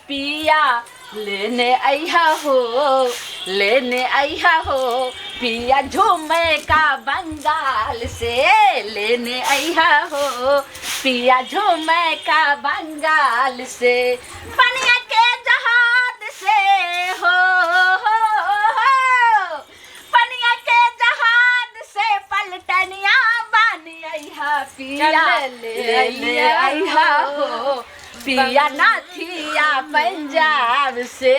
पिया लेने अइहा हो, लेने अइहा हो पिया झूमे का बंगाल से, लेने अइहा हो पिया झूमे का बंगाल से, पनिया के जहाज से हो, हो, हो, पनिया के जहाज से पलटनिया बानी अइहा पिया, चल ले ले ले अइहा हो पिया नाथिया पंजाब से।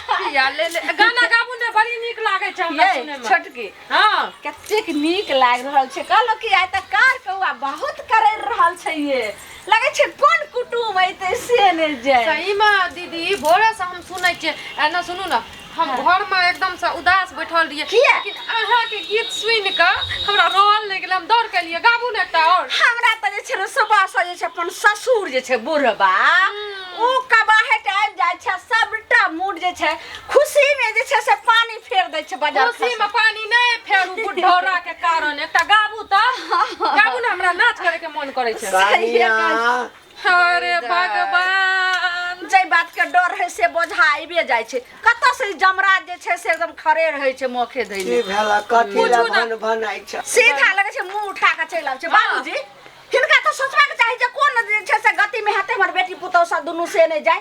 पिया ले ले गाना गाबू ने, बड़ी नीक लागे छै हमरा ये सुनै में। छोटकी हाँ, कतेक नीक लागि रहल छै। कहलो कि आइ तऽ कार कौआ बहुत करै रहल छै, ये लगै छै कोन कुटुम अइतै से नहि जाय। सही में दीदी, भोरे से हम सुनै छियै। एना सुनू ने, हम घर में एकदम से उदास बैठल रहियै, किया? लेकिन अहाँ के गीत सुनि कऽ हमरा रोअल लागि गेलै, हम दौड़ के एलियै। गाबू ने एकटा और। हमरा तऽ जे छै ने सुबह से जे छै अपन ससुर जे छै बुढ़बा, ओ कबाहट आबि जाइ छै, सबटा मूड जे छै खुशी में जे छै से पानी फेर दै छै बाजार। खुशी में पानी नहि फेरू बुढ़ौरा के कारण। एकटा गाबू तऽ गाबू ने, हमरा नाच करे के मन करै छै। सहिए। कनिया। अरे भगवान, जाहि बात के डर है से बोझा आबिए जाइ छै। कतऽ से जमराज जे छै से एकदम खड़े रहै छै मोखे की धैले। भेल? कथी लए बुझू ना। भन भनाइ छै? सीधा लगै छै मुंह उठा के चलि आबै छै। बाबूजी, हिनका तऽ सोचबाक चाही जे कोन जे छै से गति में हेतै हमर बेटी पुतहु सब दुनू, से नहि जाय।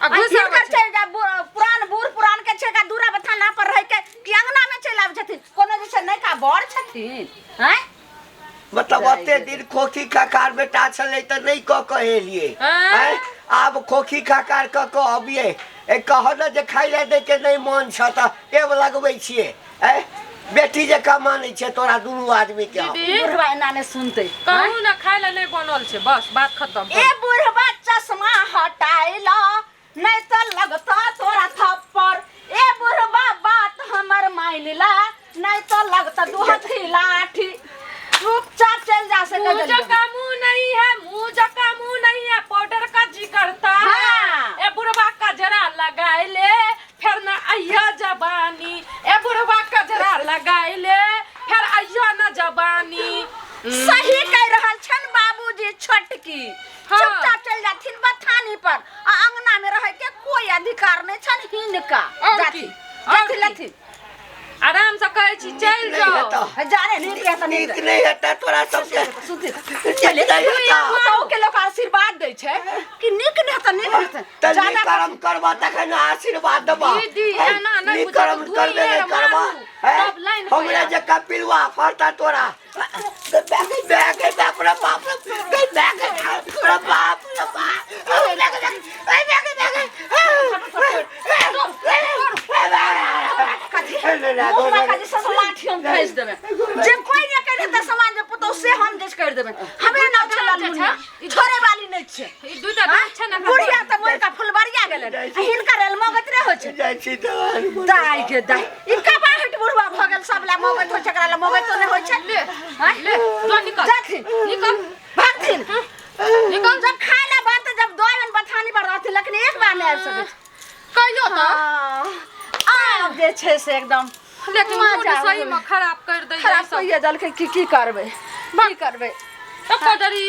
आ आ घुसि आबै हिनकर छै। चलि जाय पुरान बूढ़ पुरान के छै दूरा बथाना पर रहि के कि अंगना में चलि आबै छथिन? कोनो जे छै नयका बड़ छथिन आँय? मतलब ओते दिन खोखी खखार बेटा छलै तऽ नहि कऽ कऽ एलियै। आँय? आँय? आब खोखी खखार कऽ कऽ अबियै? ए कह ने जे खाइ लए दै के नहि मन छ तऽ एब लगबै छियै। आँय, बेटी जकाँ मानै छै तोरा दुनू आदमी के हम। दीदी, बुढ़वा एना नहि सुनतै। कहू ने, खाय लए नहि बनल छै, बस बात खत्म। ए बुढ़वा, चश्मा हटाइला नहीं तो लगता तोरा थप्पड़। ए बुढ़वा, बात हमर मान ला, नहीं तो लगता दू हाथी लाठी। चुपचाप चल जा से कह मुंह देलियौ। जका मुंह नहीं है, मुंह जका मुंह नहीं है, पाउडर का जी करता है। हाँ। ए बुढ़वा, कजरा लगाए ले, फिर न अइया जबानी। ए बुढ़वा, कजरा लगाए ले, फिर अइया न जबानी। सही कह रहल छन बाबूजी छोटकी। हाँ। चुपचाप चल जाथिन बथानी पर, आ अंगना में रहे के कोई अधिकार नहीं छन हिनका। और जाथिन की? और जाथिन की? लथिन। आराम से कहै छी, चलि नहि जाओ। हेतौ। जा रे, नीक रहता, नीक। नीक नहि हेतै तोरा सबके। सुनथिन। नीक नहि हेतौ। पुतहु के लोक आशीर्वाद दै छै कि नीक नहि हेतै, नीक हेतै। तऽ ज्यादा नीक कर्म करबह तखन आशीर्वाद देबह। दीदी, हैं? एना नहि नीक बुझू, कर्म दुइए करबे नहि करबह, मारू, हैं? तब लाइन हो हमरे जायत। जकाँ पिलुआ फड़ता तोरा। गे गे गे बाप रे बाप रे, गे गे रे बाप रे बाप, गे गे गे गे गे। कथी मुँह में का जे सब लाठी हम ठेस देबै, जे कोई नहि करि हेतै सामान जे पुतहु से हम जे करि देबै। हमरे नाम छै लालमुनिया, छोड़े वाली नहि छै। ई दूटा दाँत छै ने। बुढ़िया तऽ मरि कऽ फुलबरिया गेलै आ हिनकर एल मगत रे होइ छै। जाइ छी दवान। दाइ के दाइ, ई कबाहट बुढ़वा भऽ गेल। सब ला मगत होइ छै, एकरा ला मगतो नहि होइ छै। ले। आँय? ले जो, निकल। जाथिन। निकल। भागथिन। निकल। जब खाय ला बनतै, जब दोवन बथानी पर रहथिन, लेकिन एक बार नहि आबि सकै छै। कहियो तऽ। हाँ, आब जे छै से एकदम लेकिन मूड मजा सही आबै। में खराब कर दै। खराब कहिए देलकै। की की करबै, की करबै? एको डरी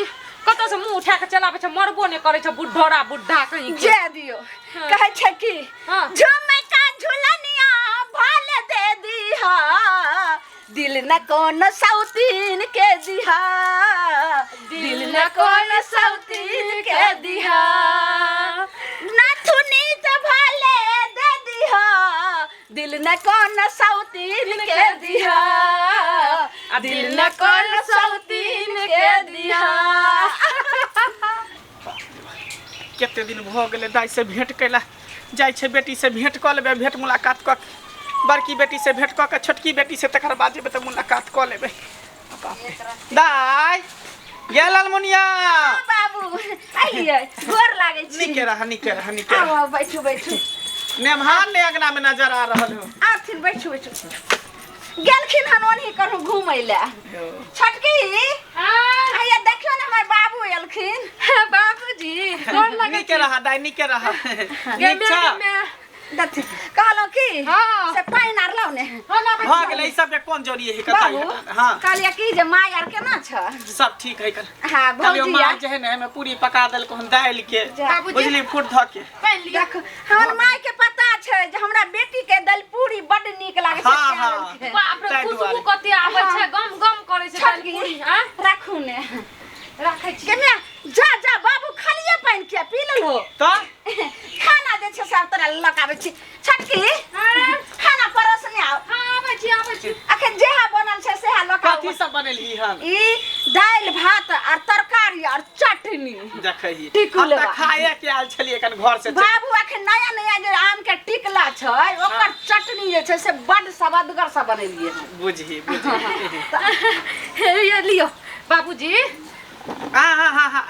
कतऽ से मुंह उठा के चलाबै छै, मरबो नहि करै छै बुढ़ौरा बुढ़ा कहीं के। जे दियौ, कहै छै कि झुमका झुलनिया भाल दे दीहा, दिल न कोन सौतीन के दिहा, दिल न कोन सौतीन के दिहा, नथुनी त भले दे दिहा, दिल न कोन सौतीन के दिहा, आ दिल न कोन सौतीन के दिहा। कते दिन भऽ गेलै दाइसँ भेँट कयला। जाइ छै बेटीसँ भेँट कऽ लेबै, भेँट मुलाकात कऽ के, बड़की बेटीसँ भेँट कऽ के, छोटकी बेटीसँ, तकर बाद जेबै तऽ मुलाकात कऽ लेबै। बाप रे, दाइ गे लालमुनिया। बाबू, आइए, गोर लागै छी। नीके रह, नीके रह, नीके आउ रह। आउ, बैठू बैठू। नेमहान ने अंगना में नजर आ रहल हो। आथिन, बैठू बैठू। गेलखिन हन ओनही कहूँ घूमै लए। छोटकी, हैया देखियौ ने, हमर बाबू एलखिन। बाबूजी, गोर लगै। नीके रह दाइ, नीके रह। गे नीक छ? मे दथि कहलहुँ की हाँ। से पानि आर लाउ ने हाँ, लाबै भऽ छी। गेलै ई सबके कोन जरूरी है कतऽ बाबू हाँ कहलियै की जे माय आर केना छ सब ठीक है कल हाँ कहलियौ भौजी माँ आर जे है ने हमे पूरी पका देलको हन दालि के जा। बाबूजी। बुझली फूट धऽ के पानि लिअ देख हमर माय के पता छै जे हमरा बेटी के दलपूरी बड्ड नीक लागै छै हाँ, तें हाँ। लेलकै। बाप रे ताहि खुशबू दुआरे। कते आबै छै गम गम करै छै छोटकी दालपूरी आँ राखू ने राखै छी के माय जा जा बाबू खालिए पानि किया पी लेलहो तऽ खाना जे छै से आब तोरा लऽ कऽ आबै छी छोटकी खाना परोसने आउ हाँ आबै छी आबै छी अखन जेहा बनल छै सेहा लऽ कऽ कथी आउ। सब बनेलही हन ई दालि भात आर तरकारी आर चटनी देखही टिकू हम तऽ लेबा। खाए के आयल छलियै एखन घर से बाबू अखन नया नया जे आम के टिकला छै ओकर चटनी जे छै से बड्ड सवदगर से बनेलियै हन बुझही बुझही हे ये लियो बाबूजी हाँ हाँ हाँ हाँ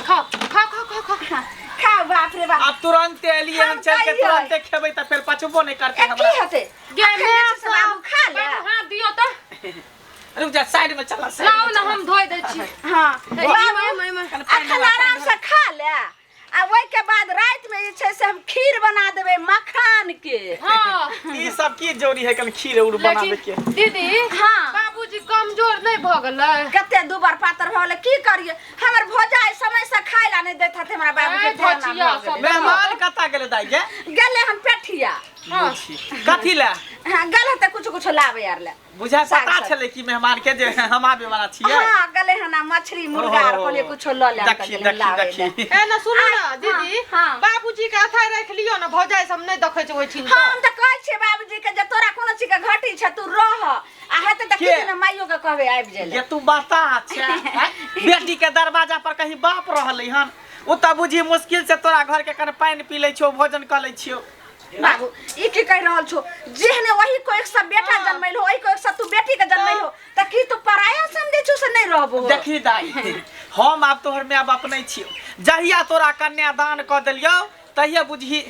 खाओ खाओ खाओ खाओ खाओ खा बाप रे बाप अब तुरंते एलियै हम हम चल के कहियै। तुरंते खेबै तऽ फेर पचबो नहि करतै ए, की हमरा हेतै गे अखन जे छै से बाबू खा ले बाबू हाथ दियो तऽ रुक जा साइड में चला साइड लाओ में ना चला। हम धोइ दै छी हाँ हे, बाबू इमे, इमे, इमे। कनि पानि अखन लगा, आराम पानि से खा ले आ ओहिके बाद राति में जे छै से हम खीर बना देबै मखान के हाँ ई सब की जरूरी है कनि खीर उर बनाबे के लेकिन दीदी हाँ। बाबूजी कमजोर नहीं भऽ गेलै कते दुबर पातर भऽ गेलै की करियै हमर भौजाइ समय से खाय ला नहि दैत हथिन हमरा बाबू के ऐ, ध्यान भौजिया भऽ गेलै। सब। मेहमान कतऽ गेलै दाइ गे गेलै हम पेठिया हाँ। बुझी कथी लए हाँ गेल हेतै कुछ कुछ लाबै आर ले बुझा साग पता सब। छलै कि मेहमान के जे हम आबे वाला छियै हाँ गेलै हन आ मछली मुर्गा आर कहलियै कुछो लऽ लेब तऽ देखी गेलै देखी लाबै ले देखी ए ना सुनू ना हाँ, दीदी हाँ। बाबूजी के अथाई राखि लियौ ना भौजाई सब नहि देखै छै ओहिठिन हाँ हम तऽ कहै छियै बाबूजी के जे तोरा कोनो चीज के घटी छै तू रह आ हेतै तऽ के? किछु ने माइयो के कहबै आबि जाइ ये तू बता छै आँय? बेटी के दरवाजा पर कहीं बाप रहलै हन ओ तऽ बुझी मुश्किल से तोरा घर के कने पानि पी लै छियौ भोजन कऽ लै छियौ बाबू ई की कहि रहल छो जेहने वही को एक सब बेटा जन्मैल हो ओहि को एक सब तू बेटी के जन्मैल हो त की तू पराया समझै छो से नहीं रहबो देखी दाई हम आब तोहर माय बाप नहीं छियौ जहिया तोरा कन्यादान कऽ देलियौ तहिया बुझही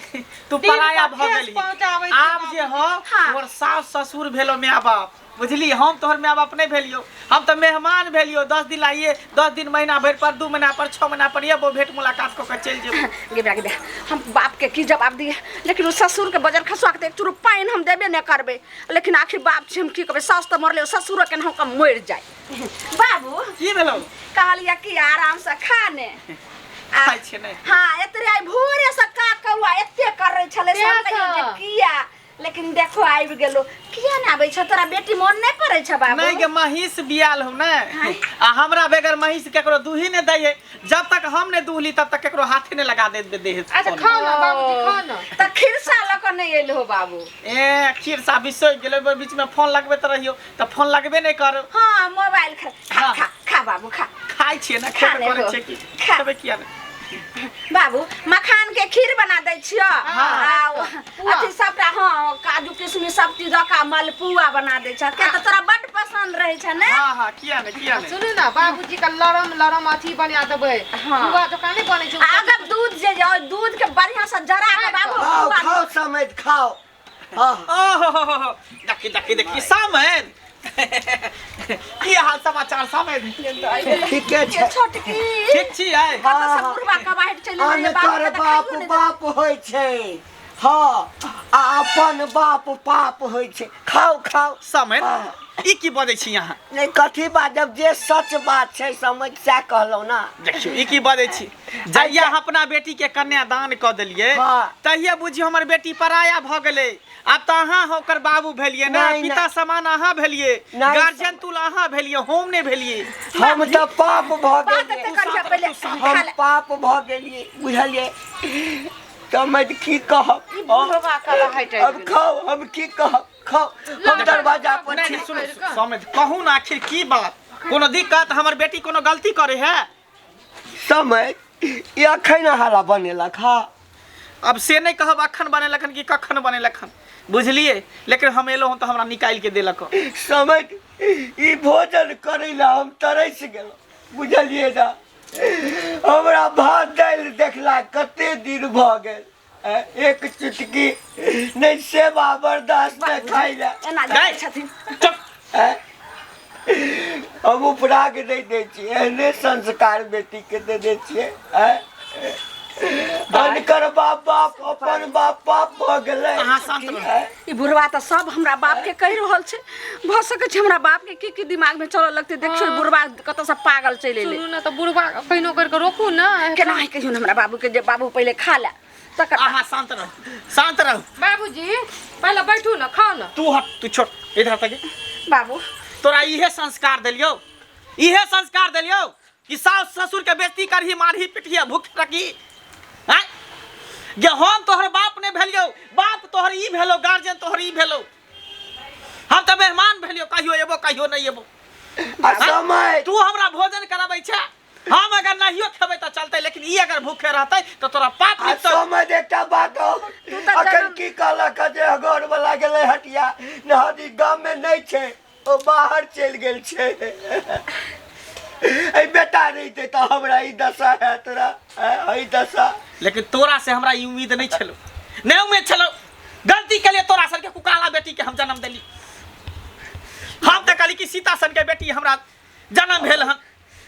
तू दिन पराया पर भऽ ठेस गेलही पहुँचाबै छै आब जे हो हाँ। तोहर सास ससुर भेलो माय बाप बुझली हम तोहर माय बाप नहीं भेलियौ हम तऽ मेहमान भेलियौ 10 दिन आइए 10 दिन महीना भरि पर 2 महीना पर 6 महीना पर एबो भेंट मुलाकात कऽ के चलि जेबो गे बे गे बे हम बाप के की जवाब दिए लेकिन उ ससुर के बजर खसुआ के त एक चुरू पानि हम देबे नहीं करबे लेकिन आखिर बाप छै हम की कहबै सास तऽ मरले ससुर के हम कम मरि जाय बाबू की भेलौ कहलिए कि आराम से खा ने आ- खाइ छियै नहि हाँ एतरे आइ भोरे से का कौआ एते करै छलै से हम कहियै जे किया लेकिन देखो आबि गेलो किया ने आबै छौ तोरा बेटी मोन नहि पड़ै छौ बाबू नहीं के महींस बियाल हो ने आ हमरा बगैर महींस केकरो दूही ने दै है जब तक हम ने दूहली तब तक केकरो हाथे ने लगा दे दे है अच्छा खाओ ना बाबूजी खाओ ना तऽ खिरसा लऽ कऽ नहि एलहो बाबू ए खीर सा बिसोइ गेलै ओहि बीच में फोन लगबैत रहियो तऽ फोन लगबे नहि करो हाँ मोबाइल खा खा हाँ। खा खा बाबू खा खाइ छियै ने खा खेबे ले करै हो। छियै की खा। खेबै किया नहि बाबू मखान के खीर बना दै छियो आ अथी सबटा हाँ काजू किशमिश सब चीज दऽ कऽ मालपुआ बना दै छ किया तऽ तोरा बड्ड पसन्द रहै छ ने हाँ हाँ किया नहि किया नहि सुनू ना बाबूजी के लरम लरम अथी बना देबै हाँ। पुआ जकाँ नहि बनै छै आ अगर दूध जे जे दूध के बढ़िया से जरा के बाबू खाओ पुआ खाओ समझ खाओ हाँ ओहो देखी देखी देखी सामद की हाल समाचार सामद ठीके छै छोटकी ठीक छी आइ कतऽ से बुढ़वा कबाहट चलि एलै अनकर बाबू बाप के तऽ खाइयो नहि बाप होइ छै हँ आ अपन बाप पाप होइ छै खाओ खाओ सामद हाँ। ई की बजै छी अहाँ नहि कथी बाजब जे सच बात छै समझ सएह कहलहुँ ने देखियौ ई की बजै छी जहिया हम अपना बेटी के कन्यादान कऽ देलियै हाँ। तहिया बुझियौ हमर बेटी पराया भऽ गेलै आब तऽ अहाँ ओकर बाबू भेलियै ने नहि, पिता नहि। समान अहाँ भेलियै नहि। गार्जियन तुल अहाँ भेलियै हम नहि भेलियै हम तऽ पाप भऽ बात गेलियै तऽ करिहे पहिले खा हम ले। पाप भऽ गेलियै बुझलियै समझ की कहब बुढ़वा कबाहट आबि अब गेलै। खाओ हम की कहब खाओ हम दरवाजा पर नहि छी नहि सुनू समझ कहू ने आखिर की बात कोनो दिक्कत हमर बेटी कोनो गलती करे है समय ई अखन हरा बनेलक हा अब से नहि कहब अखन बनेलक हन कि कखन बनेलक हन बुझलियै लेकिन हम एलहुँ हन तऽ हमरा निकालि के देलक हन। समय ई भोजन करै ला हम तरस गेलहुँ बुझलियै ना हमरा भात दालि देखला कते दिन भऽ गेल एक चुटकी नहि सेवा बर्दाश्त नहि खाइ ला एना जाइ छथिन चुप आँय? हम उपराग नहि दै छियै एहने संस्कार बेटीके देने छियै आँय? अनकर बाप बाप अपन बाप बाप भऽ गेलै। अहाँ शांत रहू। ई बुढ़वा तऽ सब हमरा बाप के कहि रहल छै, भऽ सकै छै हमरा बाप के की की दिमाग में चलऽ लगतै। देखियौ ई बुढ़वा कतऽ से पागल चलि एलै। सुनू ने, तऽ बुढ़वा कहिनो करि कऽ रोकू ने। केना है कहियौ ने हमरा बाबू के, जे बाबू पहिले खा ले तकर बाद। अहाँ शांत रहू, शांत रहू। बाबूजी पहिले बैठू ने, खाउ ने। तू हट, तू छोड़ इधर तक। बाबू तोरा इहे संस्कार देलियौ, इहे संस्कार देलियौ कि सास ससुर के बेइज्जती करही, मारही पिटही आ भूख रखी। आँय जे हम तोहर बाप नहीं भेलियौ, बाप तोहर ई भेलो, गार्जियन तोहर ई भेलो, हम तऽ मेहमान भेलियौ, कहियो एबो कहियो नहीं एबो। आ समय तू हमरा भोजन कराबै छै, हम अगर नहियो खेबै तऽ चलतै, लेकिन ई अगर भूखे रहतै तऽ तोरा पाप आ लिखतौ। समय एकटा बात और, तऽ अखन की कहलक जे घर वाला गेलै हटिया नदी गाम में नहीं छै, ओ बाहर चलि गेल छै। एहि बेटा रहितै तऽ हमरा ई दशा हैत रह, एहि दशा। लेकिन तोरा से हमरा ई उम्मीद नहीं छलो, नहीं उम्मीद छलो। गलती के लिए तोरा सन के कुकाला बेटी के हम जन्म देली। हम तऽ कहली कि सीता सन के बेटी हमरा जन्म भेल हन,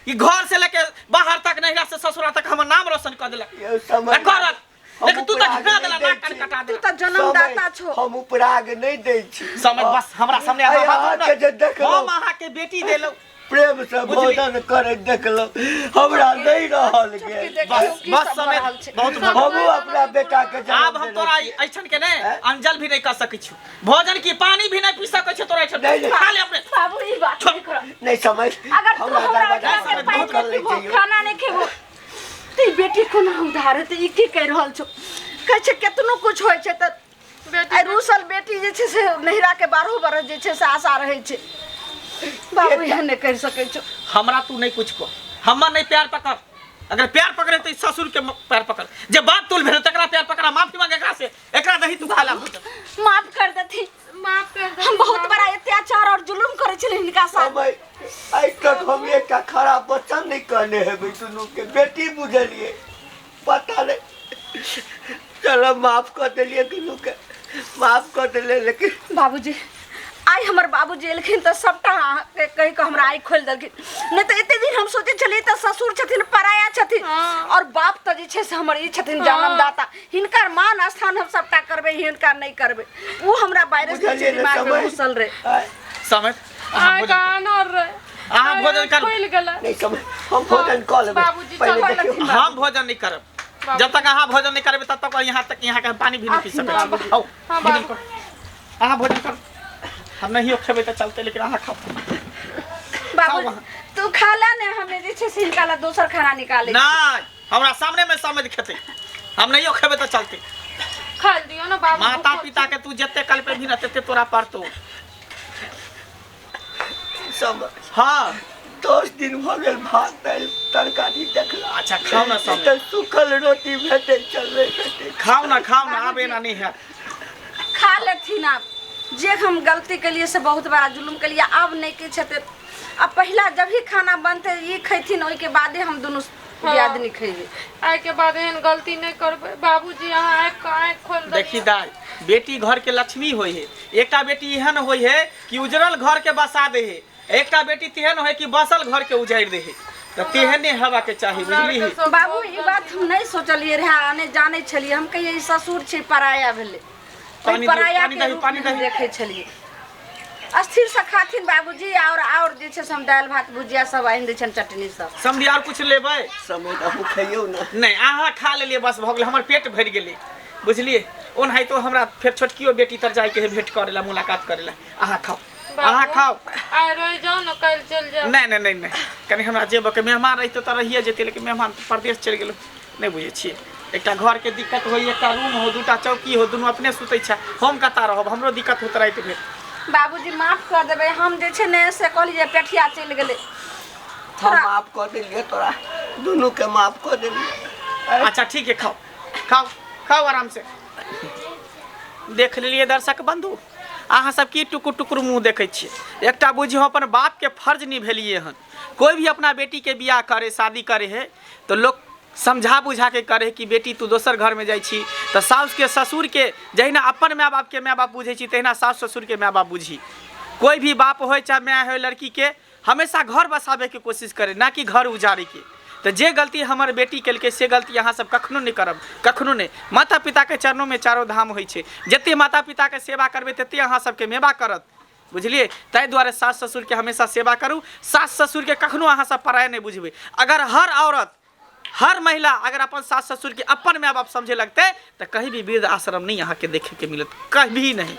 ई घर से लेके बाहर तक, नैहरा से ससुरा तक हमर नाम रोशन कऽ देलक। यौ समय आ करत, हम लेकिन तू तऽ उपराग घिना नहि देला, दै नाक कान छी। कटा तू देला। तऽ जन्मदाता समय छो। हम उपराग नहि दै छी। समय बस हमरा सामने आइ अहाँ हाथ अहाँके जे देखलहुँ हम अहाँके बेटी देलहुँ, प्रेम से बुझली? भोजन करैत देखलहुँ, हमरा नहि रहल गेल। देखियौ बस की बस सब भऽ समय रहल छै। बहुत भऽ गेल। हमहूँ अपना बेटा के जन्म आब हम देने तोरा छी। ऐठन के नहीं हैं? अंजल भी नहीं कर सकै छी, भोजन की पानी भी नहीं पी सकै छी तोरा ऐठन। नहीं, नहीं। खा ले अपने। बाबू ई बात नहीं करऽ। नहीं समझ अगर तू हमरा हमरा दरवाजा ओहिठाम से के पानि बहुत नहि कर लै पीबहो, छै यौ। खाना नहि खेबो तऽ ई बेटी कोना उधार हेतै? ई की कहि रहल छौ? कहै छै केतनो कुछ होइ छै तऽ बेटी आइ रूसल बेटी जे छै से नैहरा के 12 बरस जे छै से आशा रहै छै। बाबू एहन नहि करि सकै छौ। हमरा तू नहीं कुछ कह, हमर नहीं प्यार पकड़। अगर प्यार पकड़े तो ससुर के पैर पकड़, जे बाप तुल भेल तकरा प्यार पकड़ा, माफी मांग एकरा से, एकरा दही तू खा ला। माफ कर देथी, माफ कर देथिन। हम बहुत बड़ा अत्याचार और जुलुम करै छलियै हिनका साथ। समय आइ तक हम एकटा खराब वचन नहीं कहने हेबै दुनू के बेटी, बुझलिए? पता नहीं, चलो माफ कर देलिए, दुनू के माफ कर देलिए, लेकिन बाबूजी आइ हमर बाबूजी एलखिन तऽ सबटा अहाँके कहि कऽ हमरा आँखि खोलि देलखिन। नहि तऽ एते दिन हम सोचै छलियै तऽ ससुर छथिन पराया छथिन, और बाप तऽ जे छै से हमर ई छथिन जन्मदाता, हिनकर मान स्थान हम सबटा करबै, हिनका नहि करबै। ओ हमरा वायरस जे छै बुझलिए ने दिमागमे समय घुसल रहै। आइ, समय अहाँ आइ भोजन कान रहे, अहाँ आइ भोजन करू। खुलि गेलै। नहीं समय हम भोजन कऽ लेबै। बाबूजी, पहिले चलऽ देखियौ। हम भोजन नहीं करब, जब तक अहाँ भोजन नहीं करबै तब तक यहाँ तक यहाँ के पानी भी नहीं पी सकै छी। आउ हाँ, भोजन बाबू। करू, अहाँ भोजन करू। हम नहियो खेबै तऽ चलतै, लेकिन अहाँ खाउ। बाबू खाउ अहाँ। तू खा ले ने, हमे जे छै से हिनका लए दोसर खाना निकालै छी। नहीं, हमरा सामने में समझ खेतै, हम नहियो खेबै तऽ चलतै। खा दियौ ने बाबू। माता पिता के तू जते कल पे भी न तेते तोरा पड़तो। समय हाँ 10 दिन भऽ गेल भात दालि तरकारी देखला। अच्छा खाउ ना समय। तऽ सूखल रोटी भेटै छलै, भेटै। खाउ ना, खाउ ना, आब एना नहीं है। खा लेथिन आब, जे हम गलती केलिए से बहुत बड़ा जुलुम केलिए, आब नहीं के छते। अब पहिला जब ही खाना बनते ई खैथिन, ओहिके बादे हम दुनू दियादनी खैबै। आइ के बाद एहन गलती नहि करबै बाबूजी, अहाँ आबि कऽ आँखि खोलि देलियै। देखी दाई, बेटी घर के लक्ष्मी होई है। एकटा बेटी एहन होई है कि उजरल घर के बसा दे है, एकटा बेटी तेहन होई कि बसल घर के उजाड़ि दे है। तऽ तेहने हेबा के चाही, हमरा बुझलिही? आरके सब बाबू बहुत ई बात हम नहीं सोचलिए रहे, आ नहि जानै छलियै। हम कहियै ई ससुर छै पराया भेलै, ओहि पानी दियौ, पराया पानी के दही, रूप पानी में हम दही। देखै छलियै। अस्थिर से खाथिन बाबूजी, और जे छै से हम दालि भात भुजिया सब आनि दै छनि, चटनी सब। समझी और कुछ लेबै? समय अहूँ खैयौ ने। नहीं, अहाँ खा लेलियै बस भऽ गेलै, हमर पेट भरि गेलै, बुझलियै? ओनाहितो हमरा फेर छोटकियो बेटी तर जाइके है भेंट करै ला, मुलाकात करै ला। अहाँ खाउ, अहाँ बाबू, खाउ। आइ रहि जाउ ने, काल्हि चलि जाउ। नहीं नहीं नहीं नहीं, कनि हमरा जेबऽ के मेहमान रहितौ तऽ रहिए जेतै, लेकिन मेहमान तऽ परदेश चलि गेलौ। नहीं बुझै छियै, एकटा घरके दिक्कत होइए, एकटा रूम हो, दूटा चौकी हो, दुनू अपने सुतै छै, हम कतऽ रहब? हमरो दिक्कत होत राति भरि। बाबूजी माफ कर देबै, हम जे छै ने से कहलियै पेठिया चलि गेलै। हम माफ कऽ देलियै तोरा, दुनू के माफ कऽ देलियै। अच्छा ठीक है, खाओ खाओ खाओ आराम से। देख लेलियै दर्शक बंधु, अहाँ सब की टुकुर टुकुर मुँह देखै छियै? एकटा बुझियौ अपन बापके फर्ज निभेलियै हन। कोई भी अपना बेटी के बियाह करे, शादी करे है तो लोग समझा बुझा के करे कि बेटी तू दोसर घर में जाइ छी तऽ साउस के ससुर के जहिना अपन माय बाप के माय बाप बुझै छी तहिना साउस ससुर के माय बाप बुझी। कोई भी बाप होय चाहे माय होय, लड़की के हमेशा घर बसाबे के कोशिश करे, ना कि घर उजाड़े के। तऽ जे गलती हमर बेटी केलकै से गलती अहाँ सब कखनो नहि करब, कखनो नहि। माता पिताके चरणोमे चारो धाम होइ छै। जते माता पिताके सेवा करबै तते अहाँ सबके मेवा करत, बुझलियै? ताहि दुआरे सास ससुरके हमेशा सेवा करू। सास ससुरके कखनो अहाँ सब पराया नहि बुझबै। अगर हर औरत, हर महिला अगर अपन सास ससुरके अपन माय बाप समझे लगतै तऽ कहीं भी वृद्ध आश्रम नहि अहाँके देखैके मिलत, कभी नहीं।